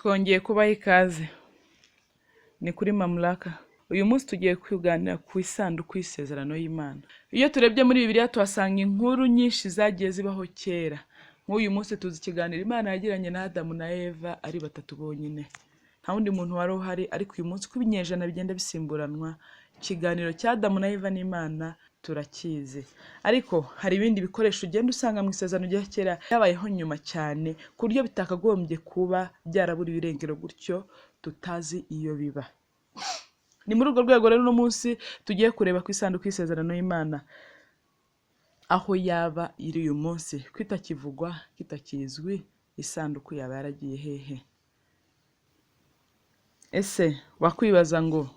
Twongeye kubaha ikaze, ni kuri Mamulaka. Uyu munsi tugiye kuganira ku isanduku y'isezerano y'Imana. Iyo turebye muri Bibiliya tuhasanga inkuru nyinshi zagiye zibaho kera. Nk'uyu munsi tuzi ikiganiro Imana yagiranye na Adamu na Eva ari batatu bonyine. Nta wundi muntu wari uhari, ariko uyu munsi uko ibinyejana bigenda bisimburanwa, ikiganiro cya Adamu na Eva n'Imana turakizi. Ariko hari ibindi bikoresho ugenda usanga mu isezerano rya kera byabayeho nyuma cyane, ku buryo bitakagombye kuba byaraburiwe irengero gutyo tutazi iyo biba. Ni muri urwo rwego rero uno munsi tugiye kureba ku isanduku y'isezerano y'Imana, aho yaba iri uyu munsi, ko itakivugwa, ko itakizwi, isanduku yaba yaragiye hehe? Ese wakwibaza ngo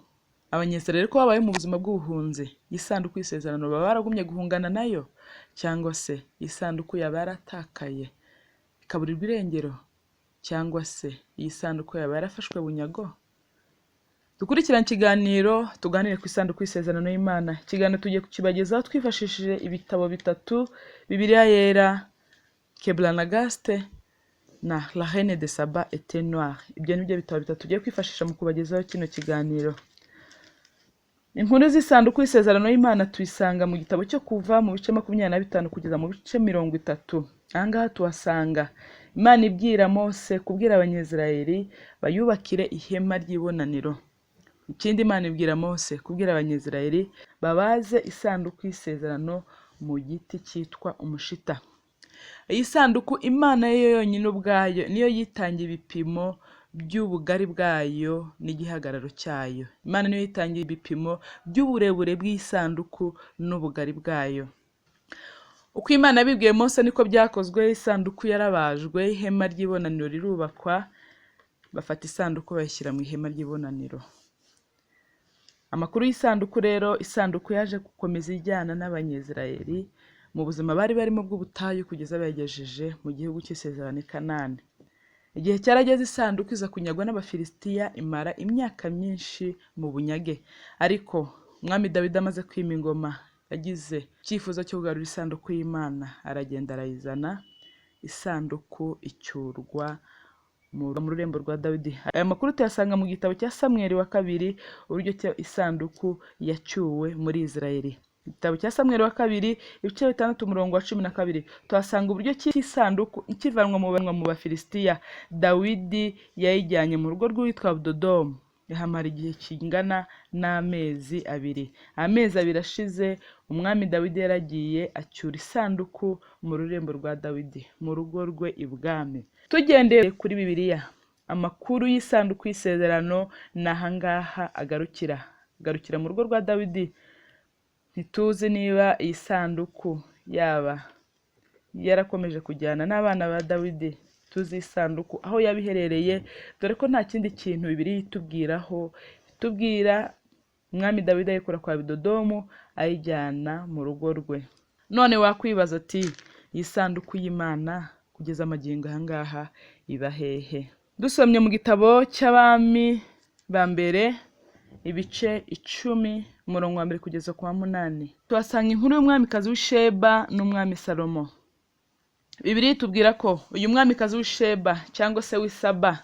Abanyesirayeli ko babaye mu buzima bw'ubuhunzi, iyi sanduku y'isezerano baba baragumye guhungana nayo? Cyangwa se iyi sanduku yaba yaratakaye ikaburirwa irengero? Cyangwa se iyi sanduku yaba yarafashwe bunyago? Dukurikirane ikiganiro tuganire ku isanduku y'isezerano y'Imana. Ikiganiro tugiye kukibagezaho twifashishije ibitabo bitatu: Bibiliya Yera, Kebra Nagast na La Reine de Saba était noire. Ibyo ni byo bitabo bitatu tugiye kwifashisha mu kubagezaho kino kiganiro. Inkuru z'isanduku y'isezerano y'Imana tuyisanga mu gitabo cyo Kuva, mu bice 25 kugeza mu bice 30. Aha ngaha tuhasanga Imana ibwira Mose kubwira Abanyezirayeli bayubakire ihema ry'ibonaniro. Ikindi, Imana ibwira Mose kubwira Abanyezirayeli babaze isanduku y'isezerano mu giti cyitwa umushita. Iyi sanduku, Imana yo yonyine ubwayo niyo yitangiye ibipimo by'ubugari bwayo n'igihagararo cyayo. Imana niyo yitangiye ibipimo by'uburebure bw'isanduku n'ubugari bwayo. Uko Imana yabibwiye Mose niko byakozwe. Isanduku yarabajwe, ihema ry'ibonaniro rirubakwa, bafata isanduku bayishyira mu ihema ry'ibonaniro. Amakuru y'isanduku rero, isanduku yaje gukomeza ijyana n'Abanyezirayeli mu buzima bari barimo bw'ubutayu kugeza bayegejeje mu gihugu cy'isezerano i Kanani. Igihe cyarageze isanduku iza kunyagwa n'Abafilisitiya, imara imyaka myinshi mu bunyage. Ariko Umwami Dawidi amaze kwima ingoma yagize icyifuzo cyo kugarura isanduku y'Imana, aragenda arayizana, isanduku icyurwa mu rurembo rwa Dawidi. Aya makuru tuyasanga mu gitabo cya Samweli wa Kabiri, uburyo isanduku yacyuwe muri Israheli. Igitabo cya Samweli wa Kabiri, ibice 6, umurongo wa 12, tuhasanga uburyo ki isanduku ikivanwa mu Bafilisitiya, Dawidi yayijyanye mu rugo rw'uwitwa Dodomu, ihamara igihe kingana n'amezi 2. Amezi 2 ashize, Umwami Dawidi yaragiye acyura isanduku mu rurembo rwa Dawidi, mu rugo rwe ibwami. Tugendeye kuri Bibiliya, amakuru y'isanduku y'isezerano ni ahangaha agarukira mu rugo rwa Dawidi. Ntituzi niba iyi sanduku yaba yarakomeje kujyana n'abana ba Dawidi. Tuzi isanduku aho yaba iherereye, dore ko nta kindi kintu Bibiliya itubwiraho. Itubwira Umwami Dawidi ayikura kwa Bidodomu ayijyana mu rugo rwe. None wakwibaza ati: iyi sanduku y'Imana kugeza amagingo aha ngaha iba hehe? Dusomye mu gitabo cy'Abami ba Mbere, ibice 10, umurongo wa 1 kugeza ku wa 8, tuhasanga inkuru y'umwamikazi w'Isheba n'Umwami Salomo. Bibiliya itubwira ko uyu mwamikazi w'Isheba cyangwa se w'Isaba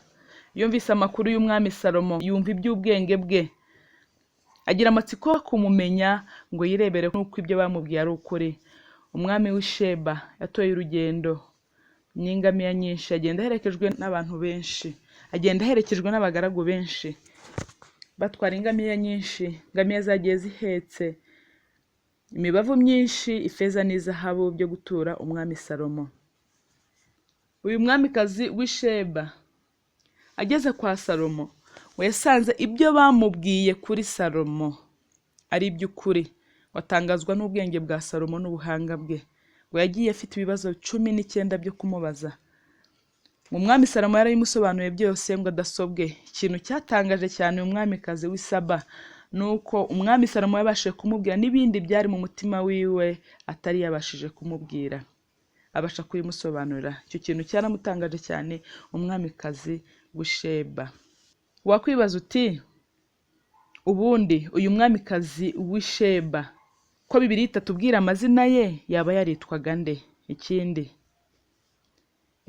yumvise amakuru y'Umwami Salomo, yumva iby'ubwenge bwe, agira amatsiko yo kumumenya ngo yirebere n'uko ibyo bamubwiye ari ukuri. Umwami w'Isheba yatoye urugendo n'ingamiya nyinshi, agenda aherekejwe n'abantu benshi, agenda aherekejwe n'abagaragu benshi batwara ingamiya nyinshi. Ingamiya zagiye zihetse imibavu myinshi, ifeza n'izahabu byo gutura Umwami Salomo. Uyu mwamikazi w'Isheba ageze kwa Salomo ngo yasanze ibyo bamubwiye kuri Salomo ari iby'ukuri, watangazwa n'ubwenge bwa Salomo n'ubuhanga bwe. Ngo yagiye afite ibibazo 19 byo kumubaza. Umwami Salomo yarabimusobanuye byose ngo adasobwe. Ikintu cyatangaje cyane umwamikazi w'Isaba ni uko Umwami Salomo yabashije kumubwira n'ibindi byari mu mutima wiwe atari yabashije kumubwira, abasha kubimusobanurira. Icyo kintu cyaramutangaje cyane umwamikazi w'Isheba. Wakwibaza uti: ubundi uyu mwamikazi w'Isheba, ko Bibiliya itatubwira amazina ye, yaba yaritwaga nde? Ikindi,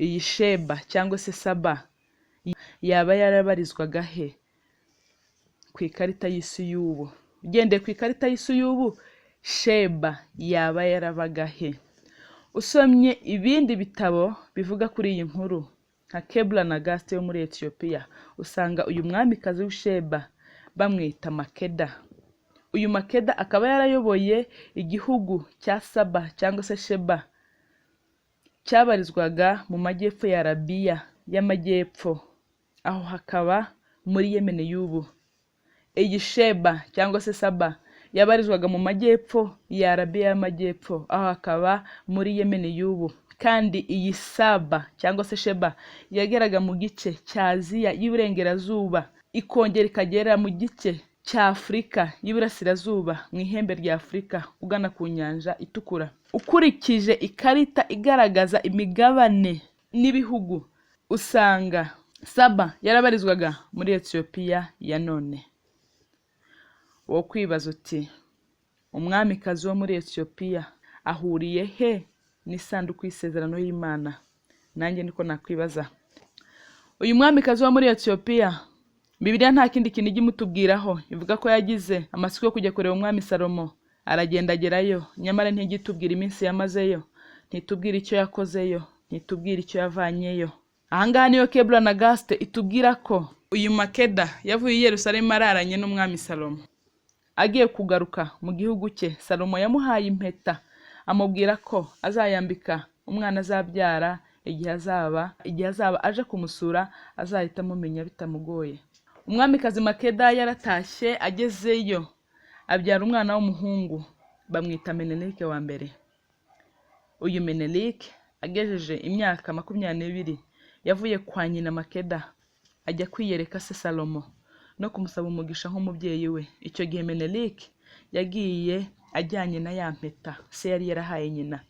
iyi Sheba cyangwa se Saba Yaba yarabarizwaga he ku ikarita y'isi y'ubu? Ugendeye ku ikarita y'isi y'ubu, Sheba yaba yarabaga he? Usomye ibindi bitabo bivuga kuri iyi nkuru nka Kebra Nagast yo muri Etiyopiya, usanga uyu mwamikazi w'Isheba bamwita Makeda. Uyu Makeda akaba yarayoboye igihugu cya Saba cyangwa se Sheba, cyabarizwaga mu majyepfo ya Arabiya y'Amajyepfo, aho hakaba muri Yemeni y'ubu. Iyi Sheba cyangwa se Saba yabarizwaga mu majyepfo ya Arabiya y'Amajyepfo, aho hakaba muri Yemeni y'ubu. Kandi iyi Saba cyangwa se Sheba yageraga mu gice cya Aziya y'Iburengerazuba, ikongera ikagera mu gice cya Afurika y'Iburasirazuba, mu ihembe rya Afurika ugana ku nyanja itukura. Ukurikije ikarita igaragaza imigabane n'ibihugu, usanga Saba yarabarizwaga muri Etiyopiya ya none. Wo kwibaza uti: umwamikazi wo muri Etiyopiya ahuriye he n'isanduku y'isezerano y'Imana? Nanjye niko nakwibaza. Uyu mwamikazi wo muri Etiyopiya, Bibiliya nta kindi kintu ijya imutubwiraho. Ivuga ko yagize amatsiko yo kujya kureba umwami Salomo, aragenda agerayo, nyamara ntijya itubwira iminsi yamazeyo, ntitubwira icyo yakozeyo, ntitubwira icyo yavanyeyo. Ahangaha niyo Kebra Nagast itubwira ko uyu Makeda yavuye i Yerusalemu araranye n'umwami Salomo. Agiye kugaruka mu gihugu cye, Salomo yamuhaye impeta, amubwira ko azayambika umwana azabyara igihe azaba aje kumusura, azahita amumenya bitamugoye. Umwamikazi Makeda yaratashye, agezeyo abyara umwana w'umuhungu, bamwita Menelike wa mbere. Uyu Menelike agejeje imyaka 22 yavuye kwa nyina Makeda, ajya kwiyereka se Salomo no kumusaba umugisha nk'umubyeyi we. Icyo gihe Menelike yagiye ajyanye na ya mpeta se yari yarahaye nyina.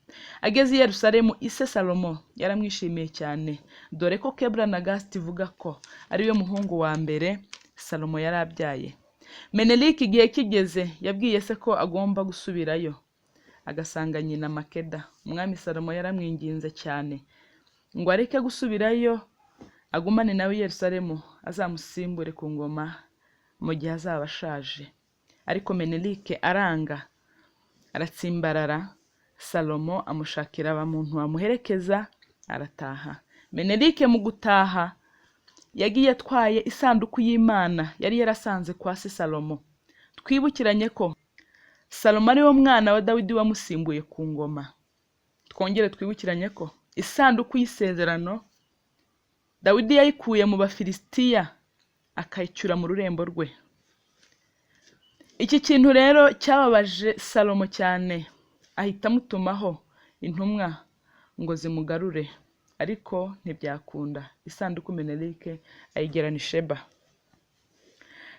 Ageze i Yerusalemu, ise Salomo yaramwishimiye cyane, dore ko Kebra Nagast ivuga ko ariwe muhungu wa mbere Salomo yari abyaye. Menelike igihe kigeze yabwiye se ko agomba gusubirayo agasanga nyina Makeda. Umwami Salomo yaramwinginze cyane ngo areke gusubirayo, agumane nawe i Yerusalemu, azamusimbure ku ngoma mu gihe azaba ashaje. Ariko Menelike aranga, aratsimbarara. Salomo amushakira abamuntu bamuherekeza, arataha. Menelike mu gutaha yagiye atwaye isanduku y'Imana yari yarasanze kwa se Salomo. Twibukiranye ko Salomo ari we mwana wa Dawidi wamusimbuye ku ngoma. Twongere twibukiranye ko isanduku y'isezerano Dawidi yayikuye mu Bafilisitiya, akayicyura mu rurembo rwe. Iki kintu rero cyababaje Salomo cyane, ahita amutumaho intumwa ngo zimugarure, ariko ntibyakunda. Isanduku Menelike ayigerana i Sheba.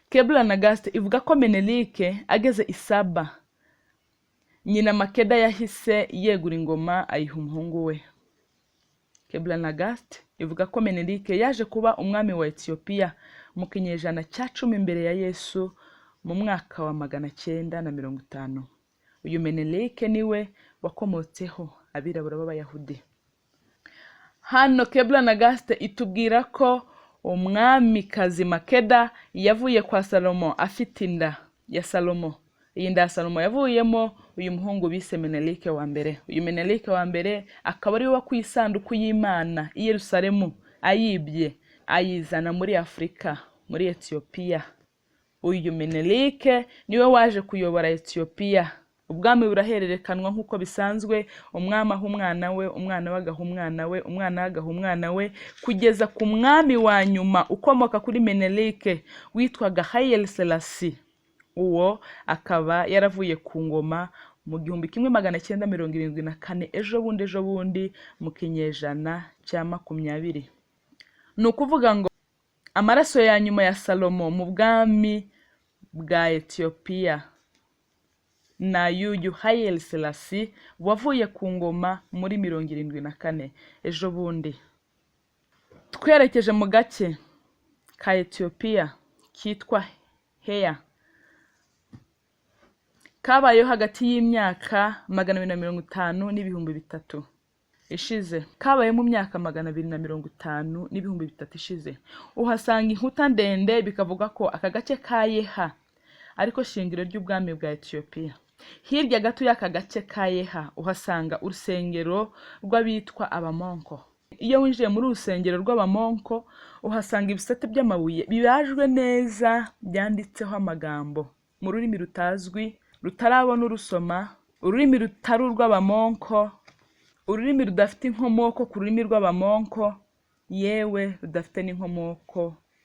Kebra Nagast ivuga ko Menelike ageze i Saba, nyina Makeda yahise yegura ingoma, ayiha umuhungu we. Kebra Nagast ivuga ko Menelike yaje kuba umwami wa Etiyopiya mu kinyejana cya 10 mbere ya Yesu, mu mwaka wa 950. Uyu Menelike niwe wakomotseho abirabura b'Abayahudi. Hano Kebra Nagast itubwira ko umwamikazi Makeda yavuye kwa Salomo afite inda ya Salomo. Iyi nda ya Salomo yavuyemo uyu muhungu bise Menelike wa mbere. Uyu Menelike wa mbere akaba ariwe wakuye isanduku y'Imana i Yerusalemu ayibye, ayizana muri Afurika, muri Etiyopiya. Uyu Menelike niwe waje kuyobora Etiyopiya. Ubwami burahererekanwa nk'uko bisanzwe: umwami aha umwana we, umwana we agaha umwana we, umwana we agaha umwana we, kugeza ku mwami wa nyuma ukomoka kuri Menelike witwaga Haile Selassie. Uwo akaba yaravuye ku ngoma mu 1974, ejo bundi ejo bundi, mu kinyejana cya 20. Ni ukuvuga ngo amaraso ya nyuma ya Salomo mu bwami bwa Etiyopiya na yuyu Haile Selassie wavuye ku ngoma muri 74, ejo bundi. Twerekeje mu gace ka Etiyopiya kitwa Heya, kabayeho hagati y'imyaka 250 n'ibihumbi 3. ishize. Kabaye mu myaka 250 n'ibihumbi 3 ishize. Uhasanga inkuta ndende, bikavuga ko aka gace ka Yeha ariko shingiro ry'ubwami bwa Etiyopiya. Hirya gato y'aka gace ka Yeha uhasanga urusengero rw'abitwa Abamonko. Iyo winjiye muri urusengero rw'Abamonko, uhasanga ibisate by'amabuye bibajwe neza, byanditseho amagambo mu rurimi rutazwi, rutarabona urusoma, ururimi rutari urw'Abamonko, ururimi rudafite inkomoko ku rurimi rw'Abamonko, yewe rudafite n'inkomoko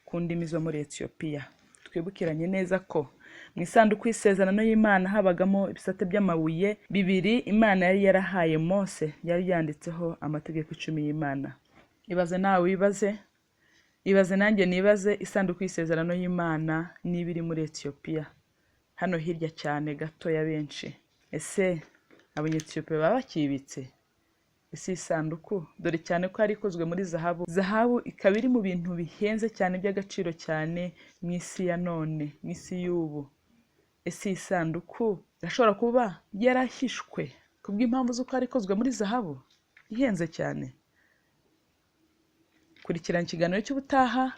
ku ndimi zo muri Etiyopiya. Twibukiranye neza ko mu isanduku y'isezerano y'Imana habagamo ibisate by'amabuye bibiri Imana yari yarahaye Mose, yari yanditseho amategeko 10 y'Imana. Ibaze nawe wibaze, ibaze nanjye nibaze, isanduku y'isezerano y'Imana niba iri muri Etiyopiya, hano hirya cyane gato ya benshi. Ese Abanyetiyopiya baba bakibitse? Ese iyi sanduku, dore cyane ko yari ikozwe muri zahabu, zahabu ikaba iri mu bintu bihenze cyane, by'agaciro cyane mu isi ya none, mu isi y'ubu, ese iyi sanduku irashobora kuba yarahishwe kubw'impamvu z'uko yari ikozwe muri zahabu ihenze cyane? Kurikirana ikiganiro cy'ubutaha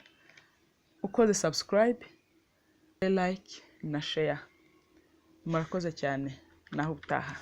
ukoze subscribe, like na share. Murakoze cyane, naho ubutaha.